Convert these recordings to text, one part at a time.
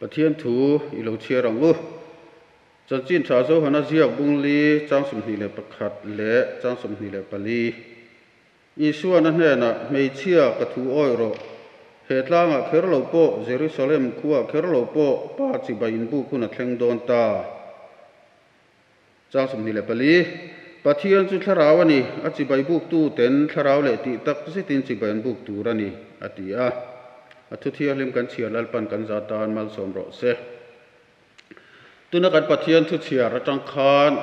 Pathian thu i lo chhiar ang u. Chanchin Tha Zohana ziak bung li chang 21 leh chang 24. Isuan a hnenah, Hmeichhia, ka thu awih rawh. He tlangah kher lo pawh, Jerusalem khuaah kher lo pawh, Pa chibai inbuk hun a thleng dawn ta. Chang 24. Pathian chu thlarau a ni, a chibai buktu ten thlarau leh tih tak zetin chibai an buk tur a ni, a ti a. A thu thianghlim kan chhiar Lalpan kan za tan malsawm rawh se. Tuna kan Pathian thu chhiar atang khan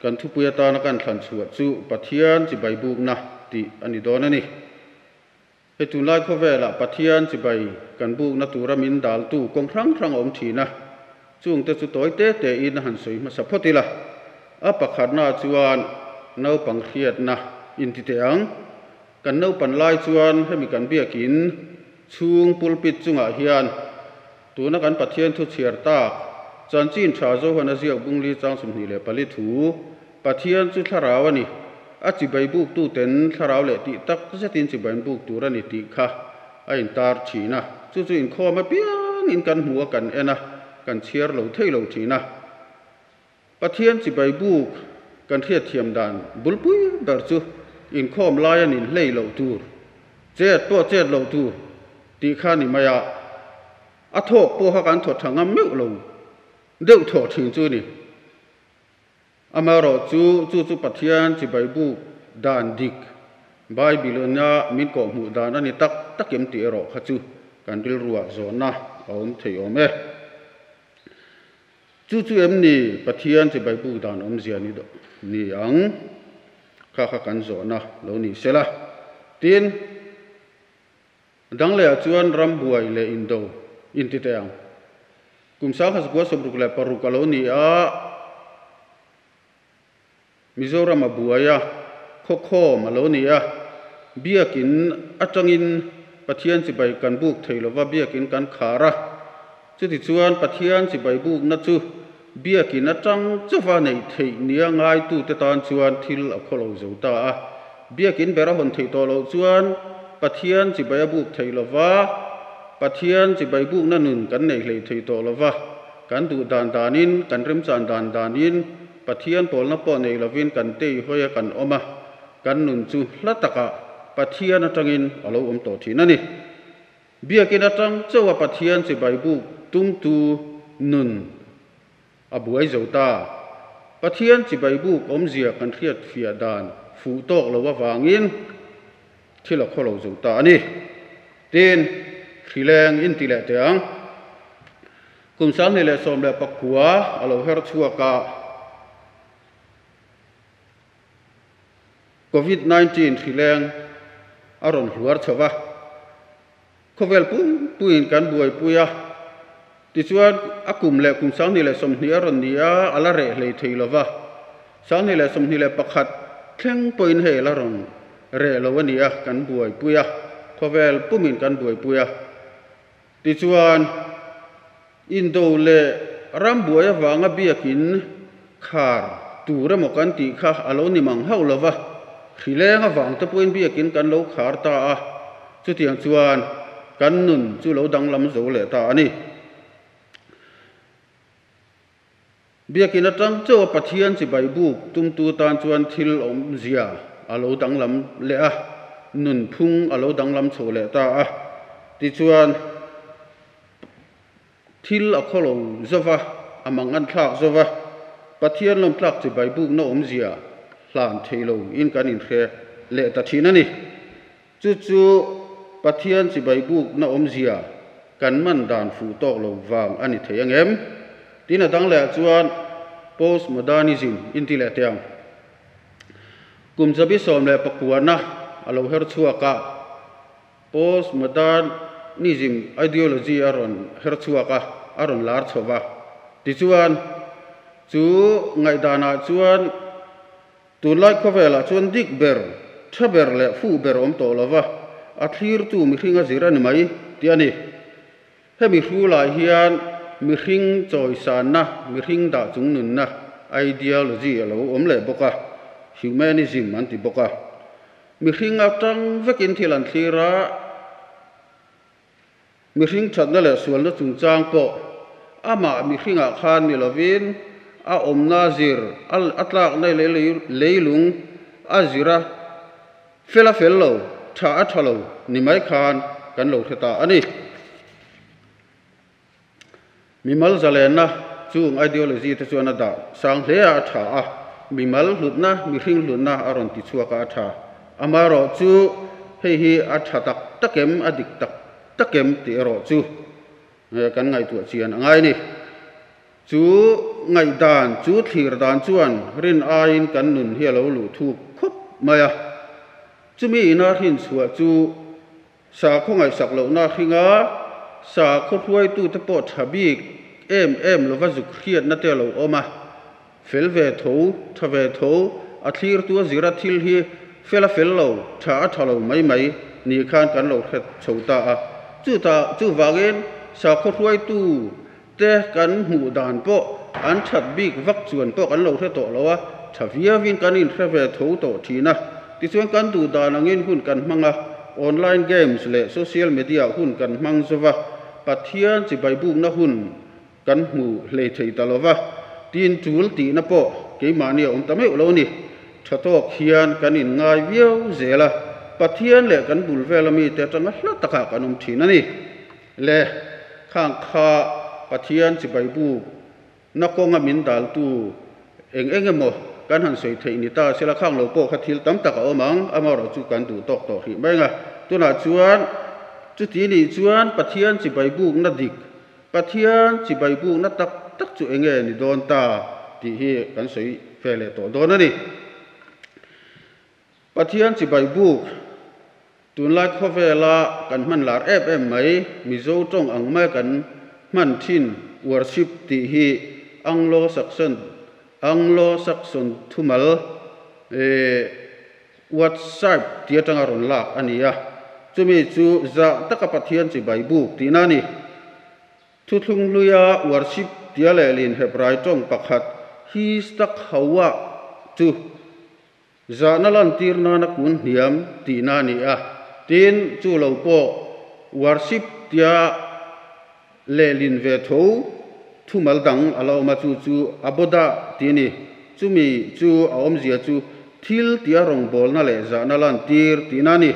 kan thupui atana kan thlan chhuah chu Pathian chibai bukna tih a ni dawn a ni. Hei tunlai khawvelah Pathian chibai kan bukna tura min daltu kawng hrang hrang a awm thin a, chungte chu tawi te tein a han sawi hmasa phawt ila. A pakhatna chuan naupang hriatna inti teh ang. Kan naupan lai chuan hemi kan biakin chhung pulpit chungah hian tuna kan Pathian thu chhiar tak Chanchin Tha Zohana ziak bungli chang 24 thu Pathian chu thlarau a ni, a chibai buktu ten thlarau leh tih tak zetin chibai an buk tur a ni tih kha a intar thin a. Chu chu inkhawm apiangin kan hmu a, kan en a, kan chhiar lo thei lo thin a. Pathian chibai buk kan hriatthiam dan bulpui ber chu inkhawm lai a ninhlei loh tur, chet pawh chet loh tur tih kha a ni mai a. A thawk pawha kan thaw tha ngam meuh lo deuh thawh thin chu a ni. Amaherawh chu, chu chu Pathian chibai buk dan dik, Bible-a min kawhhmuh dan a ni tak tak em tih erawh kha chu kan rilruah zawhna a awm thei awm e. Chu chu em ni Pathian chibai buk dan awmzia ni ni ang? Kha kha kan zawhna lo ni sela. Tin, dang lehah chuan rambuai leh indo inti teh ang. Kum 1966 a lo ni a, Mizoram a buai a, khawkhawm a lo ni a, biakin atangin Pathian chibai kan buk thei lova biakin kan khar a. Chutichuan Pathian chibai bukna chu biakin atang chauha neih theih nia ngaitute tan chuan thil a khawlo zo ta a. Biakin ber a hawn theih tawh loh chuan Pathian chibai a buk thei lova, Pathian chibai bukna nun kan nei hlei thei tawh lova, kan duh dan danin, kan remchan dan danin Pathian pawlna pawh nei lovin kan tei hawi a kan awm a, kan nun chu hla takah Pathian atangin a lo awm tawh thin a ni. Biakin atang chauha Pathian chibai buk tumtu nun a buai zo ta. Pathian chibai buk awmzia kan hriat fiah dan fuh tawk lo avangin thil a khaw lo zo ta a ni. Tin, hrileng in ti leh teh ang. Kum 2019 a lo her chhuak a, Covid 19 hrileng a rawn hluar chho va. Khawvel pumpuiin kan buaipui a, tichuan a kum leh kum 2020 a rawn ni a, a la reh hlei thei lo va. 2021 thleng pawhin hei a la rawn reh lo a ni a, kan buaipui a, khawvel pumin kan buaipui a. Tichuan, indo leh ram buai avanga biakin khar tur emaw kan tih kha a lo ni mang hauh lo va, hrileng avang te pawhin biakin kan lo khar ta a, chutiang chuan kan nun chu lo danglam zo leh ta a ni. Biakin atang chauha Pathian chibai buk tumtu tan chuan thil awmzia a lo danglam leh a, nunphung a lo danglam chho leh ta a. Tichuan, thil a khaw lo zova, a mang an thlak zova, Pathian lawmtlak chibai bukna awmzia hlan thei lo in kan inhre leh ta thin a ni. Chu chu Pathian chibai bukna awmzia kan man dan fuh tawk lo vang a ni thei ang em? Tin a dang lehah chuan Postmodernism in ti leh teh ang. Kum zabi 19na a lo her chhuak a, Postmodernism ideology a rawn her chhuak a, a rawn lar chho va. Tichuan, chu ngaihdanah chuan Tunlai khawvelah chuan dik ber, tha ber leh fuh ber awm tawh lova, a thlirtu mihring a zir a ni mai tih a ni. Hemi hrulah hian mihring chawisanna, mihring dah chungnunna, ideology, a lo awm leh bawk a, humanism an ti bawk a. Mihring atang vekin thil an thlir a. Mihring thatna leh sualna chungchang pawh amah mihringah khan ni lovin a awmna zir, a tlakna leilung a zir a, fel a fel lo, tha a tha lo ni mai khan kan lo hre ta a ni. Mimal zalenna chung ideology te chuan a dah sang hle a, a tha a, mimal hlutna, mihring hlutna a rawn ti chhuak a, a tha. Amaherawh chu hei hi a tha tak tak em, a dik tak tak em tih erawh chu kan ngaihtuah chian a ngai ni. Chu ngaihdan, chu thlir dan chuan rin aiin kan nun hi a lo luh thuk khawp mai a. Chumi ina hrinchhuah chu Sakhaw ngaihsak lohna hringa sakhaw hruaitute pawh tha bik em em lova zuk hriatna te a lo awm a, fel ve tho, tha ve tho, a thlirtu a zira thil hi fel a fel lo, tha a tha lo mai mai ni khan kan lo hre chho ta a. Chutah chuvangin sakhaw hruaitu te kan hmuh dan pawh an that bik vak chuan pawh kan lo hre tawh lo a, tha viauin kan inhre ve tho tawh thin a. Tichuan kan duh dan angin hun kan hmang a, online games leh social media hun kan hmang zo va, Pathian chibai bukna hun kan hmu hlei thei ta lo va, tin tul tihna pawh keimahni a awm ta meuh lo a ni. Tha tawk hian kan inngai viau zel a, Pathian leh kan bul vela mite atanga hla takah kan awm thin a ni. Le, khang kha Pathian chibai buk na kawnga min daltu eng eng emaw kan han sawi theih ni ta sela khang lo pawh kha thil tam tak a awm ang, amaherawh chu kan duh tawk tawh hrih mai ang a. Tunah chuan chuti nih chuan Pathian chibai bukna dik, Pathian chibai bukna tak tak chu eng nge ni dawn ta tih hi kan sawi ve leh tawh dawn a ni. Pathian chibai buk tunlai khawvela kan hman lar em em mai, Mizo tawng ang mai kan hman thin worship tih hi Anglo-Saxon Anglo-Saxon thumal worship tih atanga rawn lak a ni a, chumi chu zah taka Pathian chibai buk tihna a ni. Thuthlung hluia worship tia lehlin Hebrai tawng pakhat histakhawa chu Zahna lantir nana kun hniam tihna a ni a, tin chu lo pawh worship tia lehlin ve tho thumal dang a la awm a, chu chu aboda tih a ni. Chumi chu a awmzia chu thil tia rawngbawlna leh zahna lantir tihna a ni.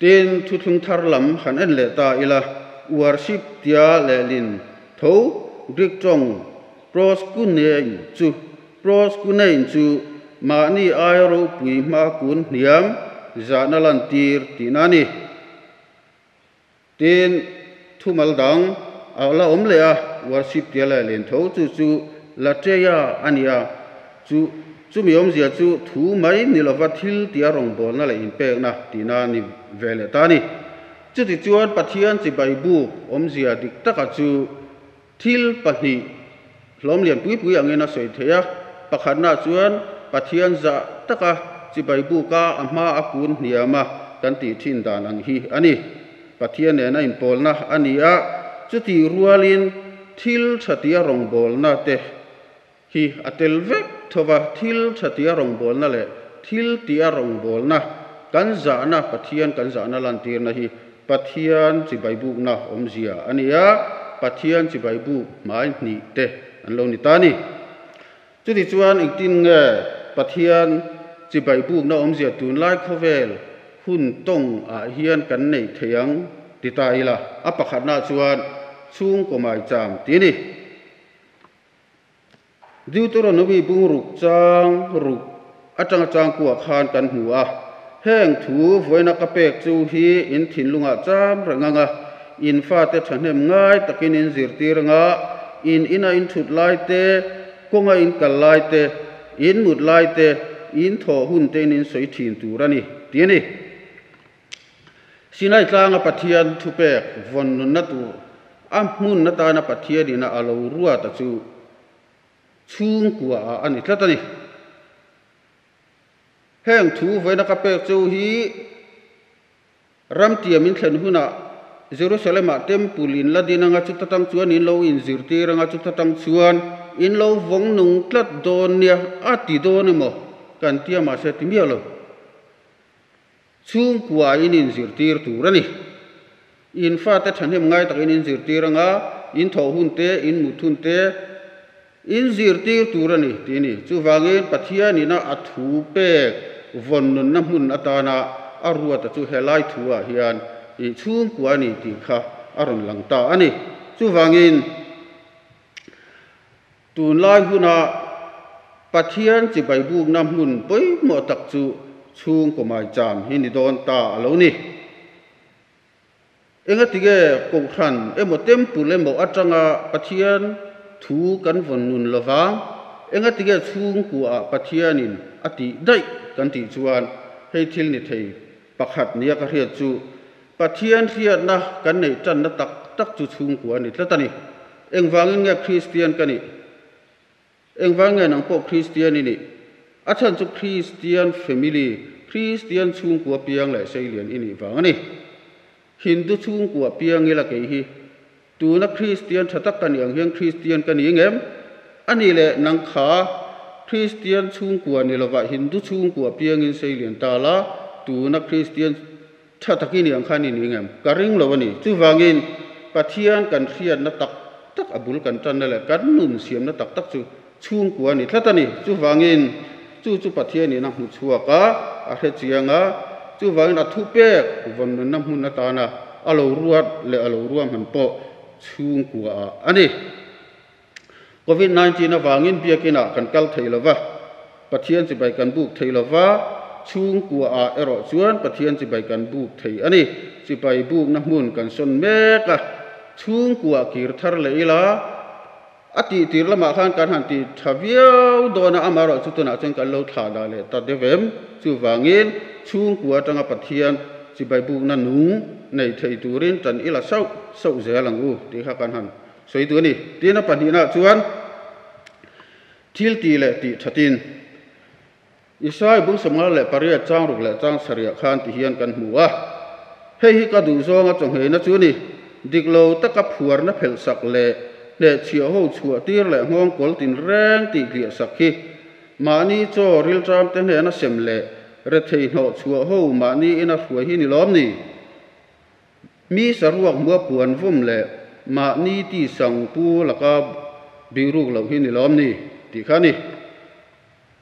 Tin, thuthlung thar lam han en leh ta ila, worship tia lehlin tho Greek tawng proskunein chu proskunein chu mahni aia ropui hma kun hniam zahna lantir tihna a ni. Tin, thumal dang a la awm leh a, worship tia lehlin tho chu chu latreia a ni a, Chu chumi awmzia chu thu mai ni lova thil tia rawngbawlna leh inpekna tihna a ni ve leh ta a ni. Chutichuan Pathian chibai buk awmzia dik taka chu thil pahnih hlawm lian pui pui angin a sawi thei a. Pakhatnaah chuan Pathian zah taka chibai buka a hma a kun hniam a kan tih thin dan ang hi a ni. Pathian nena inpawlna a ni a, chutih rualin thil tha tia rawngbawlna te Hi a tel vek tho va, thil tha tia rawngbawlna leh thil tia rawngbawlna kan zahna, Pathian kan zahna lantirna hi Pathian chibai bukna awmzia a ni a, Pathian chibai buk hmai hnih te an lo ni ta a ni. Chutichuan engtin nge Pathian chibai bukna awmzia tunlai khawvel hun tawng ah hian kan neih thei ang ti ta ila, a pakhatna chuan chhungkaw maicham ti a ni. Deuteronomy bung ruk chang ruk atanga changkuah khan kan hmu a, heng thu vawiina ka pek chu hi in thinlungah cham reng anga in fate thahnem ngai takin in zirtir anga in ina in thut lai te, kawnga in kal lai te, in mut lai te, in thawh hun tein in sawi thin tur a ni, ti a ni. Sinai tlanga Pathian thupek vawn nunna tur a hmun atana Pathian ina a lo ruat a chu chhungkua ah a ni tlat a ni. Heng thu vawiina ka pek chu hi ramtiam in thlen hunah Jerusalem ah temple in la din anga chuta tang chuan in lo inzirtir anga chuta tang chuan in lo vawng nung tlat dawn nia a ti dawn emaw kan tia mahse ti miah lo. Chhungkua in inzirtir tur a ni. In fate thahnem ngai takin in zirtir anga, in thawh hun te, in mut hun te in zirtir tur a ni, tih a ni. Chuvangin Pathianina a thu pek vawn nunna hmun atana a ruata chu helai thu-ah hian i chhungkua a ni tih kha a rawn lang ta a ni. Chuvangin tunlai huna Pathian chibai bukna hmun pawimawh tak chu chhungkaw maicham hi ni dawn ta a lo ni. Engatinge Kohhran emaw Temple emaw atanga Pathian thu kan vawn nun lo vang? Engatinge chhungkuaah Pathianin a tih daih kan tih chuan hei thil ni thei pakhat nia ka hriat chu Pathian hriatna kan neih tanna tak tak chu chhungkua a ni tlat a ni. Engvangin nge Kristian ka nih? Engvang nge nang pawh Kristian i nih? A chhan chu Kristian family, Kristian chhungkua piang leh seilian i nih vang a ni. Hindu chhungkua piang ila kei hi tuna Kristian tha tak ka nih ang hian Kristian ka ni ngem? A nih leh nang kha Kristian chhungkua ni lovah Hindu chhungkua piangin seilian ta la, tuna Kristian tha tak i nih ang khan i ni ngem? Ka ring lo a ni. Chuvangin Pathian kan hriatna tak tak a bul kan tanna leh kan nun siamna tak tak chu chhungkua a ni tlat a ni. Chuvangin chu chu Pathianin a hmu chhuak a, a hre chiang a, chuvangin a thupek vawn nunna hmun atana a lo ruat leh a lo ruahman pawh chhungkuaah a ni. Covid 19 avangin biakinah kan kal thei lo va, Pathian chibai kan buk thei lo va, chhungkuaah erawh chuan Pathian chibai kan buk thei a ni. Chibai bukna hmun kan sawn mek a, chhungkuaah kir thar leh ila, a tihtir lamah khan kan han ti tha viau dawn a, amaherawh chu tunah chuan kan lo thlah dah leh ta deuh em? Chuvangin chhungkua atanga Pathian chibai bukna nung nei thei turin tan ila sauh sauh zel ang u tih kha kan han Sawi duh a ni. Tin a pahnihnaah chuan thil tih leh tih thatin Isai bung 58 chang ruk leh chang sarih khan ti hian kan hmu a. Hei hi ka duh zawnga chawngheina chu a ni. Dik lo taka phuarna phelh sak leh hnehchhiah ho chhuah tir leh nghawng kawl tin reng tih tliah sak hi mahni chaw rilṭamte hnena sem leh rethei hnawh chhuah ho mahni ina hruai hi ni lawm ni? Mi saruak hmua puan vawm leh mahni ti sang pu laka bihruk loh hi ni lawm ni tih kha a ni.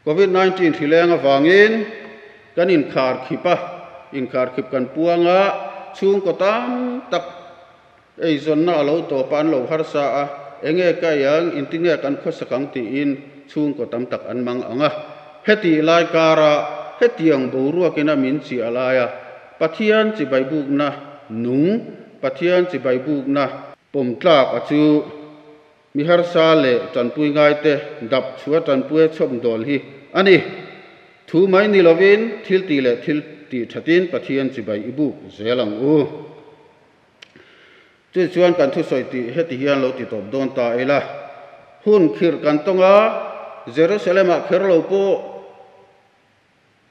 Covid 19 hrileng avangin kan inkhar khip a, inkhar khip kan puang a, chhungkaw tam tak eizawnna a lo tawp a, an lo harsa a, enge ka ei ang, intinge kan khawsak ang tiin chhungkaw tam tak an mang ang a. Heti lai kara hetiang boruakin a min chiah lai a, Pathian chibai bukna nung, Pathian chibai bukna pawm tlak a chu mi harsa leh tanpui ngaite dap chhuah tanpui a chhawp dawl hi a ni. Thu mai ni lovin thil tih leh thil tih thatin Pathian chibai i buk zel ang u. Chu chuan kan thusawi tih heti hian lo ti tawp dawn ta ila, hun khirh kan tawng a, Jerusalem-ah kher lo pawh,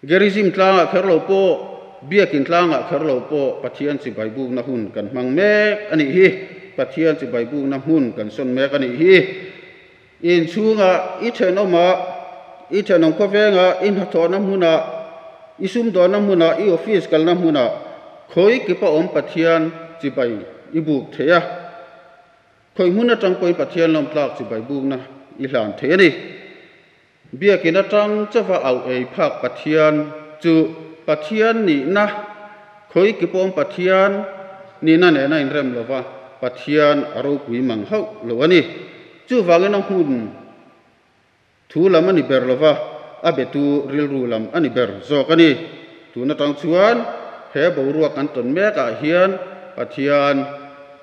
Gerizim tlangah kher lo pawh, Biakin tlangah kher lo pawh Pathian chibai bukna hun kan hmang mek a nih hi. Pathian chibai bukna hmun kan sawn mek a nih hi. Inchhungah, i thenawmah, i thenawm khawvengah, i hnathawhna hmunah, i sumdawnna hmunah, i office kalna hmunah khawi kipa awm Pathian chibai i buk thei a. Khawi hmun atang pawhin Pathian lawmtlak chibai bukna i hlan thei a ni. Biakin atang chauha auh ei phak Pathian chu Pathian nihna, khawi ki pawm Pathian nihna nena inrem lova Pathian a ropui mang hauh lo a ni. Chuvangin a hmun thu lam a ni ber lova, a betu rilru lam a ni ber zawk a ni. Tun atang chuan he boruak kan tawn mekah hian Pathian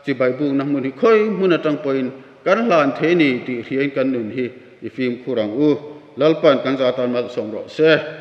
chibai bukna hmun hi khawi hmun atang pawhin Kan hlan thei ni tih hriain kan nun hi i fimkhur ang u. Lalpan kan za tan malsawm rawh se.